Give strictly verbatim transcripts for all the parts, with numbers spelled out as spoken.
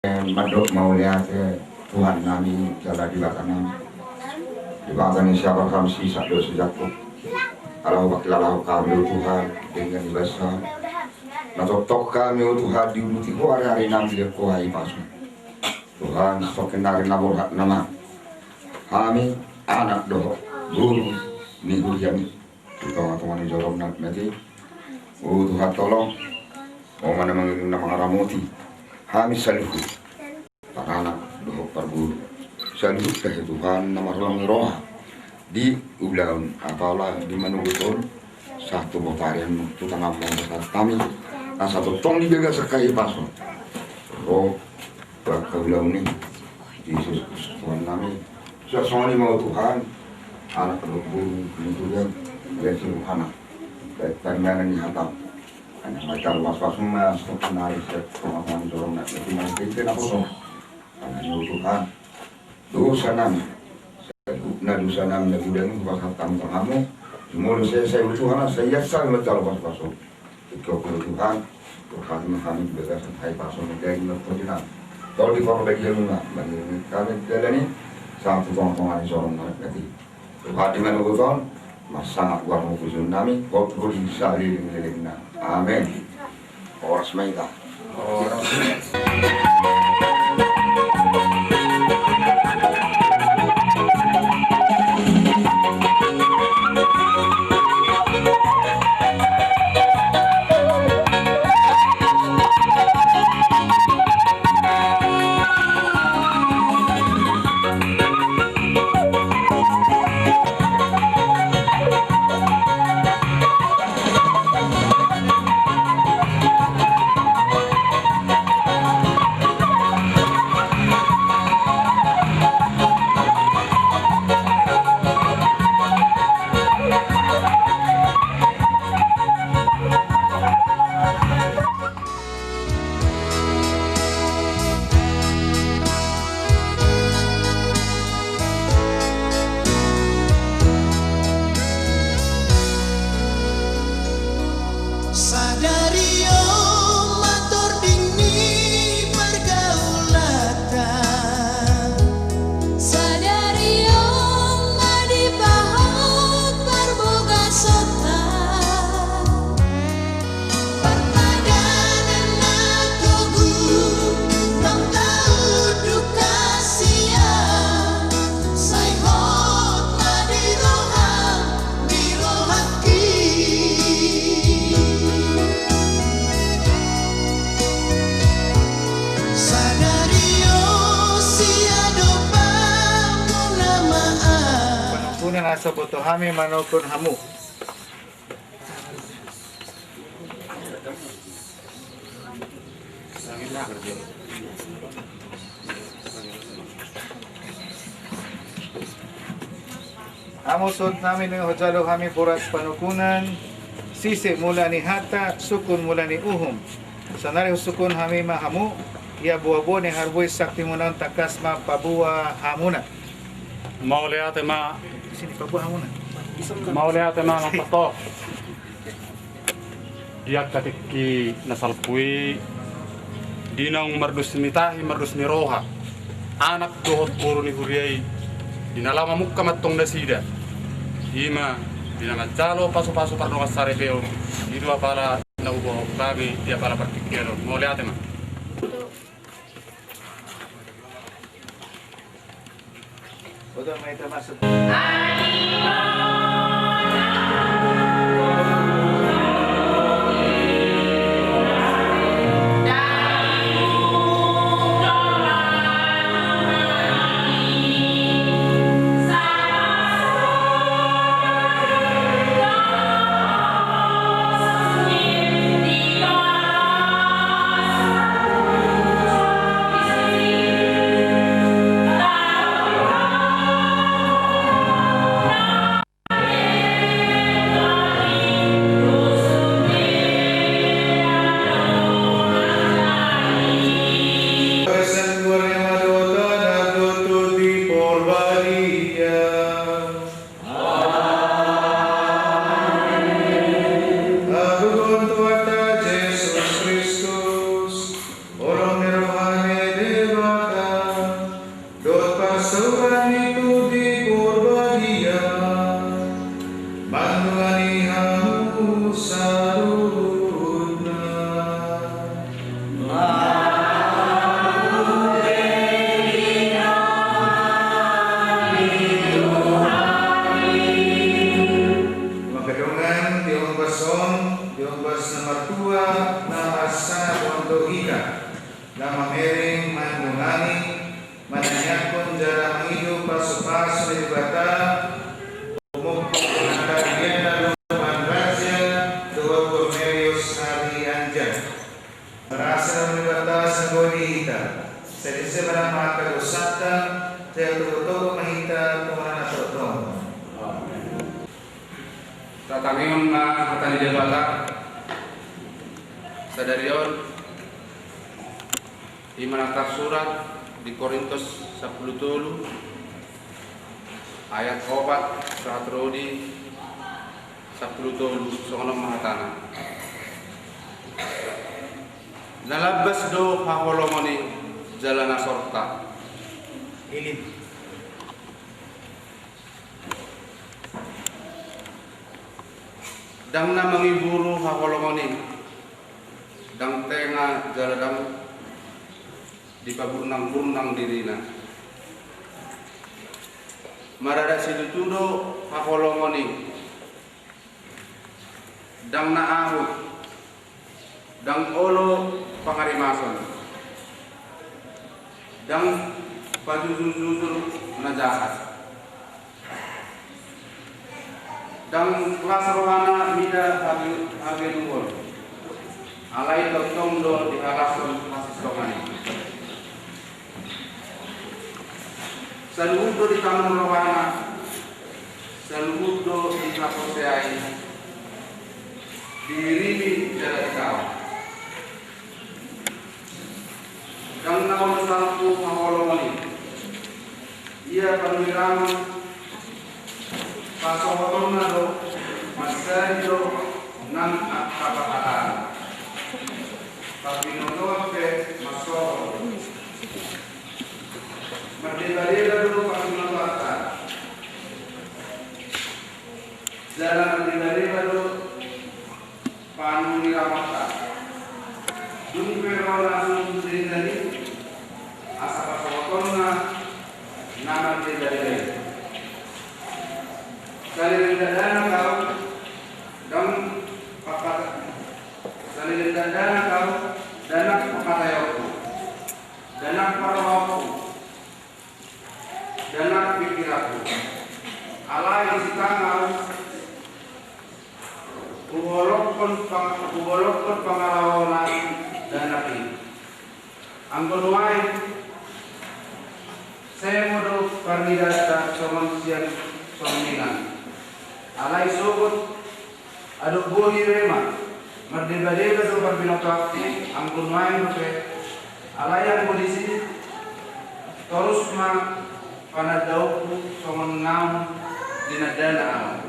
Mandok mauliate Tuhan nami jala Debata nami, Debata ni si Abraham, si Isak dohot si Jakkob. Ala hupangkilalahon hami do Tuhan denggan ni basa na tongtong hami o Tuhan diuduti Ho ari-ari nami, dilehon Ho hahipason. Tuhan, songon ari na borhat nama hami anak dohot boru ni huriaMi di tonga-tonga ni joro na mate i. O Tuhan, tolong Ho ma na mangiring na mangaramoti hami saluhut, paranak dohot parboru, saluhut tahe Tuhan na marholong ni roha di ulaon apala di manogot on, sahat tu botarian tu tanganMu pasahat hami, asa tongtong di bagasan hahipason ro tu angka ulaon i. Jesus Kristus Tuhan nami. Suang songon i ma o Tuhan, anak dohot boru ni huriaM, lehon rohana bahen panghinaan ni hataM. Ai na mansai tapasu-pasu ma songon ari sian tonga-tonga ni joro na mate i, manang ite naposo. Alani i o Tuhan, dosa nami, saluhutna dosa nami na godang i hupasahat hami tu tanganMu. Jumolo sai-sai o Tuhan, asa ias hami manjalo pasu-pasu. Tingki on pe o Tuhan, borhati ma hami di bagasan hahipason-Mu, daging dohot tondi nami. Tondi parbadiaMu ma mangiring hami di dalan i sahat tu tonga-tonga ni joro na mate i. Tuhan, di manogot on, marsangap goarMu pujion nami, hot gori saleleng-lelengna. Amen. Horas ma hita. Sadari on ma tording ni pargaulanta, sadari on ma dipahot parbogasonta. Parpadanan na togu naung taunduk hasian, sai hot ma di roham, di rohangki. Sadari on siadopanmuna ma ahu. Panungkunan asa boto hami manungkun hamu. Hamu suhut nami, nunga hujalo hami boras panungkunan, sise mula ni hata, sungkun mula ni uhum. Saonari husungkun hami ma hamu, ia boa-boa ni harbue santimuna on tangkas ma paboa hamuna. Mauliate ma. Sini paboa hamuna. Mauliate ma, Amang Pastor. Di angka tingki na salpu i, di naung mardos ni tahi, mardos ni roha anak dohot boru ni huria i, di na laho mamungka mantong nasida, i ma di na manjalo pasu-pasu pardongansaripeon, i do apala na huboan hami di apala partingkian on. Mauliate ma. saluhutna. Mangkadongan di ombas on, di ombas na martua na marsangaphon do hita, na mamereng mandongani, manangiangkon jala mangido pasupasu ni Debata, umumhon panghataianna do Tuhan Raja dohot Kornelius Ari Anja. Marasa ni Debata sanggawi di hita, sai disi manang manghatai dosanta, sai togu-togu ma hita tu na tongtong. Tatangihon ma hata ni Debata sadari on. Ima na tarsurat di Korintus sampulu tolu ayat opat sahat ro di sampulu tolu, songon on ma hatana. Na lambas do haholomon i jala na sorta. Ilim. Ndang na mangiburu haholomon i, ndang tenga jala ndang dipaburnang-burnang dirina. Maradat situtu do haholomon i, ndang na ahut, ndang olo pangarimason, ndang pajujur-jujur na jahat, ndang las rohana mida hage-, hageluon, alai tongtong do dihalashon hasisongan i. Saluhut do ditangihon rohana, saluhut do dihaporseai, diirimi jala ditao. Ndang na olo salpu haholomon i. Ia panurirang pasohotonna do, mansai do nang angka parhataan. Parbinotoan pe mansohot. Mardeba-deba do parbinotoanta, jala mardeba-deba do panurirangonta. Dung pe ro na sungkun denggan i, asa pasohotonna na mardeba-deba i. Saleleng dakdanak ahu, ndang pangkata-, saleleng dakdanak ahu, dakdanak pangkataionku, dakdanak parrohaonku, dakdanak pingkiranku. Alai disi tangkas huholophon pang-, huholophon pangalaho na dakdanak i. Anggo nuaeng, sai molo parnidanta songon sian songon i nang. Alai sogot adong bohi rema, mardeba-deba do parbinotoanku anggo nuaeng dope. Alai anggo disi, torus ma panandaonku songon naung dinandana ahu.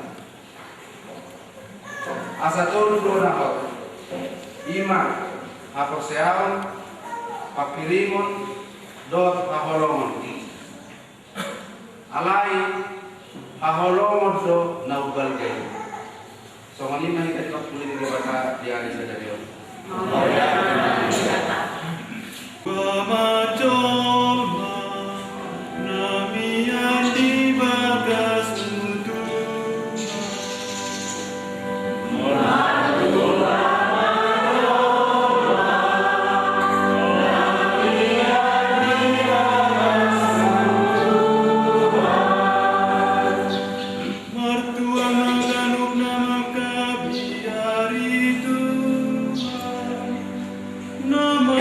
Asa tolu do na hot, ima haporseaon, panghirimon, dohot haholomon. Alai haholomon do na umbalga i. Songon i ma hita dipangkuli ni Debata di ari sadari on. Pamajolma na mian di bagasmu Tuhan. Martua ma ganup na mangkabiari Tuhan, nama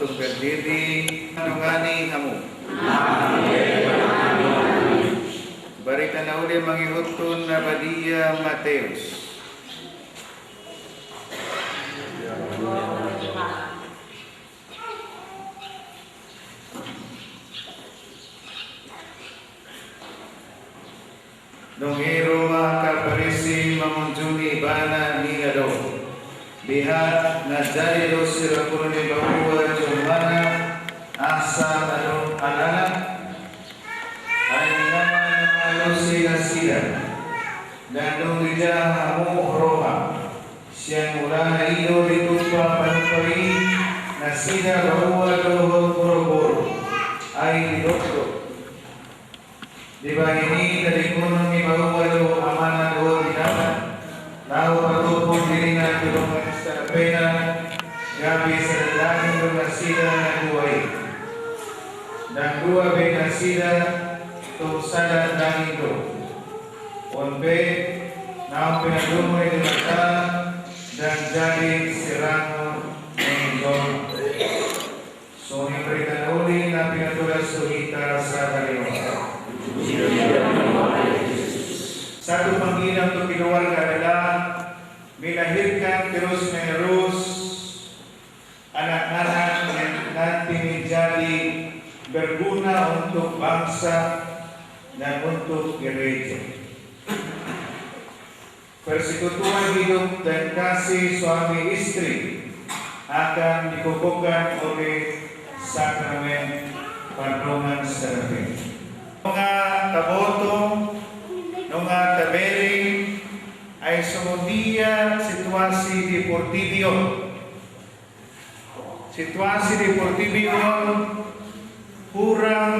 Berdiri, dongani hamu. Barita na uli mangihuthon na badia Mateus. Dung i ro ma angka Parisi mangunjuni ibana, ninna do: Beha, na jadi do sirampuna ni baoa jolmana asa adong anak-anak? Ai nama na mangalusi nasida. Ndang dung dijaha hamu roha. Sian mulana i do ditumpa panumpa i nasida baoa dohot boru-boru. Ai didok do: Dibahen i tadingkonon ni baoa dohot amana dohot inana, laho patupa dirina tu dongan sandapena, gabe sada daging do nasida na dua i. Ndang dua be nasida, tung sada daging do. On pe naung pinadumon ni Debata, ndang jadi sirangon ni jolma. Songon i ma barita na uli na pinatulas tu hita sadari on. Satu panggilan untuk keluarga adalah melahirkan terus-menerus anak-anak yang nanti menjadi berguna untuk bangsa dan untuk gereja. Persekutuan hidup dan kasih suami istri akan dikukuhkan oleh sakramen pardongansaripeon. Nunga taboto, nunga tabereng, ai songon dia situasi di portibi on. Situasi di portibi on kurang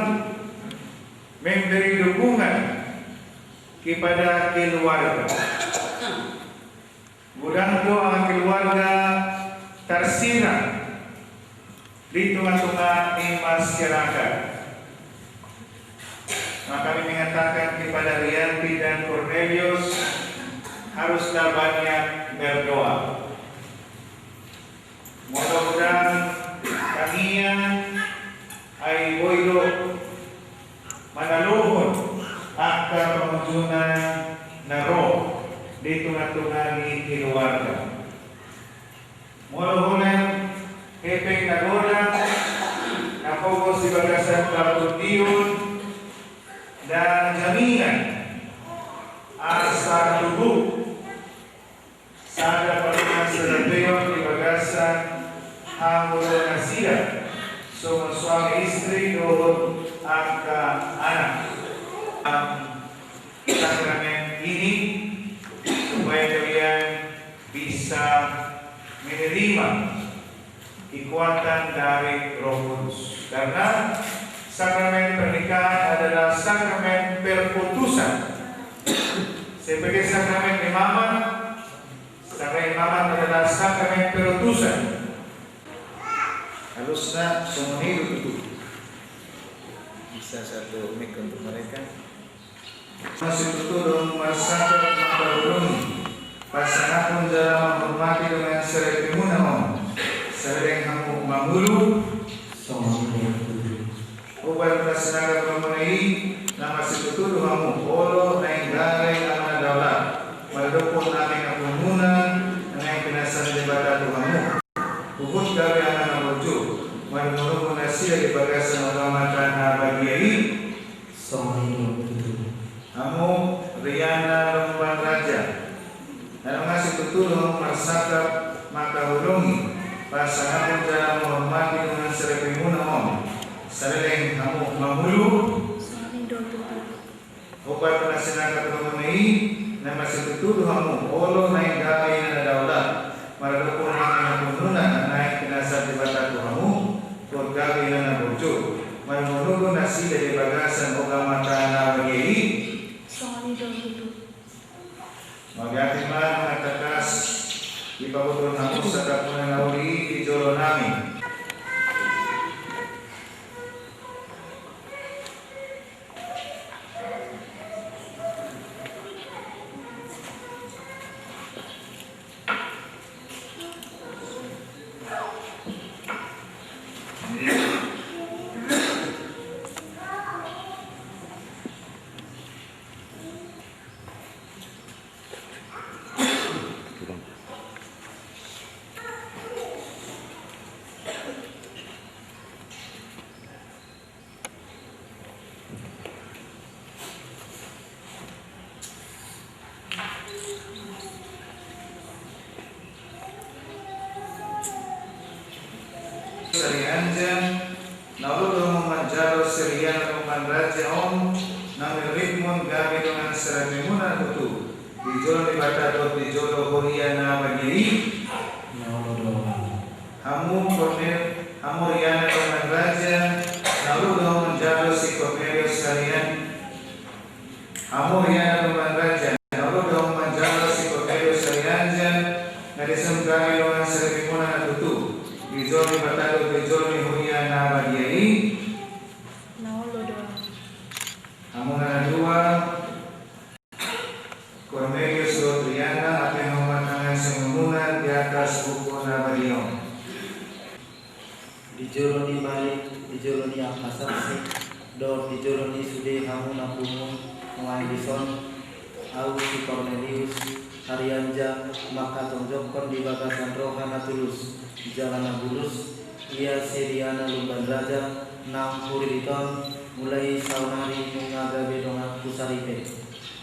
memberi dukungan kepada keluarga. Godang do angka keluarga tarsirang di tonga-tonga ni masyarakat. Maka kami mengatakan kepada Rianti dan Cornelius, haruslah banyak berdoa. Mudah-mudahan tangiang ai boi do manaluhon angka pangunjunan na ro di tonga-tonga ni keluarga. Molo holan hepeng na godang na pogos di bagasan partondion dan jaminan asa tubu sada pardongansaripeon di bagasan hangoluannasida songon suami istri dohot angka anak. Sakramen ini supaya kalian bisa menerima kekuatan dari Roh Kudus. Karena sakramen pernikahan adalah sakramen perputusan. Sebagai sakramen imamat, sakramen imamat adalah sakramen perputusan. Halusna songon i do tutu. Bisa satu mic untuk mereka. Masitutu do hamu marsangkap mangkaholongi pasangapon jala manghormati dongan saripeon muna on. Saleleng hamu mangolu. Songon i do tutu. Obat na sinangkap hamuna i, na masitutu do hamu olo naeng gabe angka na daulat, maradophon angka na pinasahat ni Debata tu hamu. Huhut gabe angka na burju, marungurupi nasida di bagasan agama na badia i. Songon i do tutu. Hamu Riana Lumban Raja, na nunga situtu do hamu marsangkap mangkaholongi pasangapon jala manghormati dongan saripeon muna on. Saleleng hamu mangolu. Songon i do tutu. Obat na sinangkap hamuna i, na masitutu do hamu olo naeng gabe angka na daulat, maradophon angka na pinasahat ni Debata tu hamu. Huhut gabe angka na burju, marungurupi nasida di bagasan agama na badia i. Songon i do tutu. Mauliate ma, manghatas, dipabotohon hamu sangkapmuna na uli i di jolo nami. Sarianja, na olo do hamu manjalo siriana Lumban Raja on, na mirribmon gabe dongan saripeimuna na tutu, di jolo ni Debata dohot di jolo huria na badia i? Na olo do. Hamu Kornel-, hamu riana Lumban Raja, na olo do hamu manjalo si Kornelius Sarian-, Hamu riana Lumban Raja, na olo do hamu manjalo si Kornelius Sarianja, na dison gabe dongan saripeimuna na tutu, di jolo ni Debata dohot di jolo ni huria na badia i? Na olo do. Hamu na dua, Kornelius dohot riana, ape hamu manangiangkon muna di atas buku na badia on? Di jolo ni Malik, di jolo ni angka saksi, dohot di jolo ni sude hamu na pungu nuaeng dison, ahu si Kornelius Harianja, manghatonjokkon di bagasan roha na tulus, jala na bulus, ia siriana Lumban Raja, naung huririt on, mulai saonari nunga gabe donganku saripe.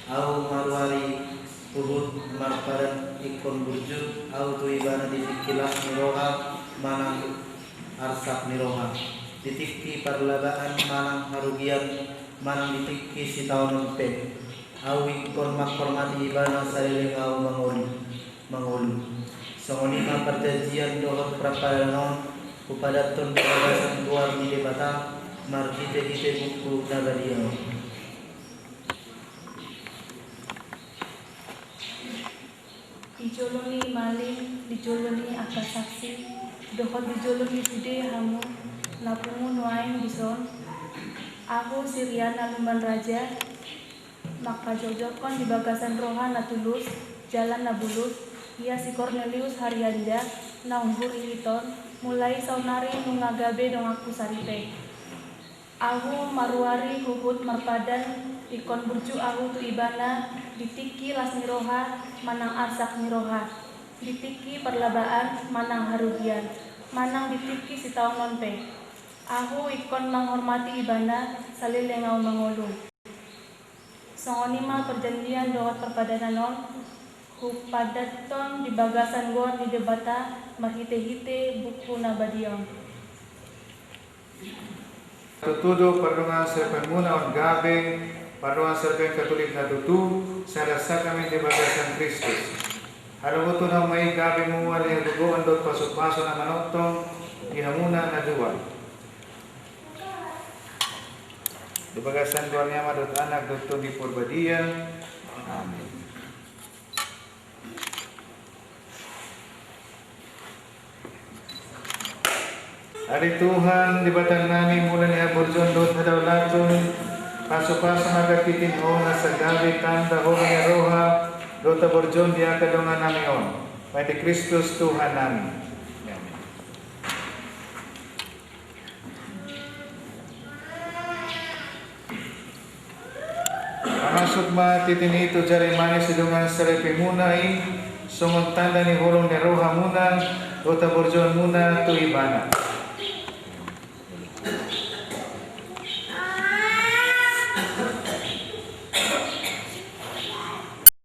Ahu maruari huhut marpadan ingkon burju ahu tu ibana di tingki las ni roha manang arsak ni roha, di tingki parlabaan manang harugian, manang di tingki sitaonon pe. Ahu ingkon manghormati ibana saleleng ahu mangolu, mangolu. Songon i ma parjanjian dohot parpadanan on hupadathon di bagasan goar ni Debata marhitehite buku na badia on. Di jolo ni Malik, di jolo ni angka saksi, dohot di jolo ni sude hamu na pungu nuaeng dison, ahu siriana Lumban Raja, manghatonjokkon di bagasan roha na tulus, jala na bulus, ia si Kornelius Harianja, naung huririt on, mulai saonari nunga gabe donganku saripe. Ahu maruari huhut marpadan ingkon burju ahu tu ibana di tingki las ni roha manang arsak ni roha, di tingki parlabaan manang harugian, manang di tingki sitaonon pe. Ahu ingkon manghormati ibana saleleng ahu mangolu. Songon i ma parjanjian dohot parpadanan on hupadathon di bagasan goar ni Debata marhitehite buku na badia on. Tutu do pardongan saripeimuna on gabe pardongan saripeon Katolik na tutu, sada sakramen di bagasan Kristus. Hadomuhon ma i gabe mual ni hagogoon dohot pasupasu na manongtong di hamuna na dua. Di bagasan goar ni Ama dohot Anak dohot Tondi Porbadia. Amin. Ale Tuhan, Debatanami, mula ni haburjuon dohot hadaulaton, pasupasu ma angka tintin Ho na sai gabe tanda holong ni roha, dohot haburjuon di angka dongannami on. Marhite Kristus Tuhannami. Amin. Pamasuk ma tintin i tu jari manis ni dongan saripeimuna i, songon tanda ni holong ni rohamuna, dohot haburjuonmuna tu ibana.